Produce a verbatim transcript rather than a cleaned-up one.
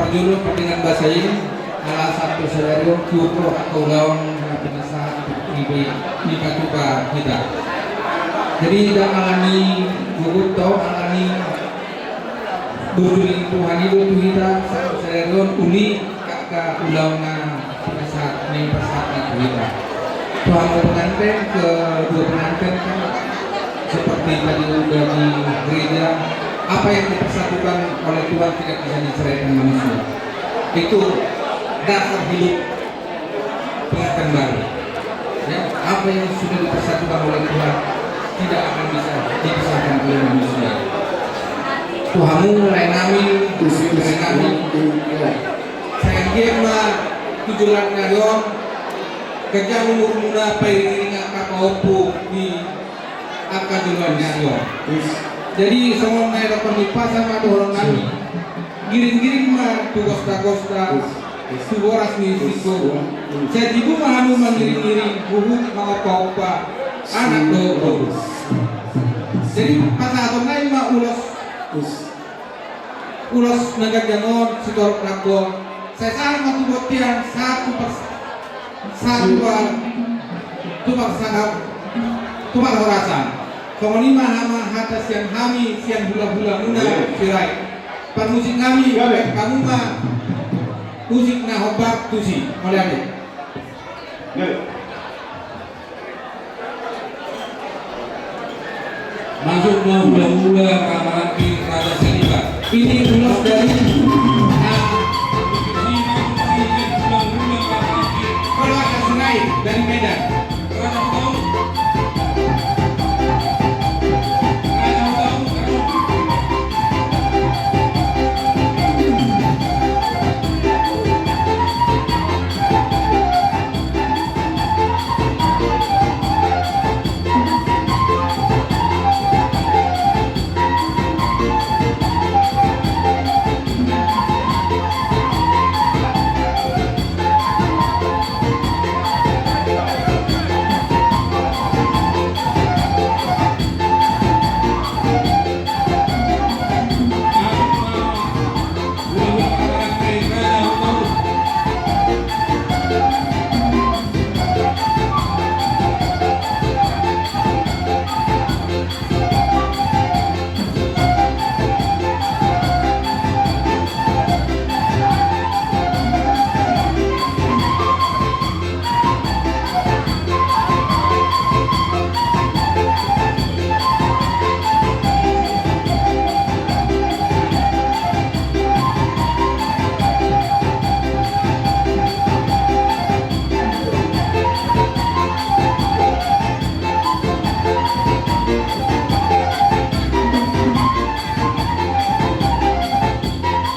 Jolo pardenggan basa i, ala sahat tu sadari on, tu angka ulaon na pinasahat di, di, dipatupa hita. Jadi, ndang alani gugut to, alani bujur ni Tuhan i do tu hita, sahat tu sadari on, uli angka ulaon na pinasahat, na pinasahat ni tu hita. Tuhan pengantin, kedua pengantin kan seperti tadi udah di gereja, apa yang dipersatukan oleh Tuhan tidak bisa diceraikan manusia. Itu dasar hidup pengantin baru. Ya, apa yang sudah dipersatukan oleh Tuhan tidak akan bisa dipisahkan oleh manusia. Tuhanmu mulai nami, mulai nami. Saya game mah tujuh lagu narion. Ganjang umurmuna, pairing-iring angka pahompu di angka joloan ni ari on. Jadi songon na didok ni pasa ma dohonon nami. Giring-giring ma tu gosta-gosta, tu boras ni singkoru. Sai tibu ma hamu mangiring-iring, huhut mangompa-ompa anak dohot boru. Jadi pasahaton nai ma ulos. Ulos na ganjang on sitorop nangkon. Sai sahat ma tu bontean, sahat tu pars-, sahat tu par-, tu parsangap, tu parhorasan. Songon i ma hata sian hami, sian hula-hulamuna Sirait. Parmusik nami, baen hamu ma musik na hombar tusi. Mauliate. Masuk ma hula-hula, pamaranggi, raja seniman. Ini ulos dari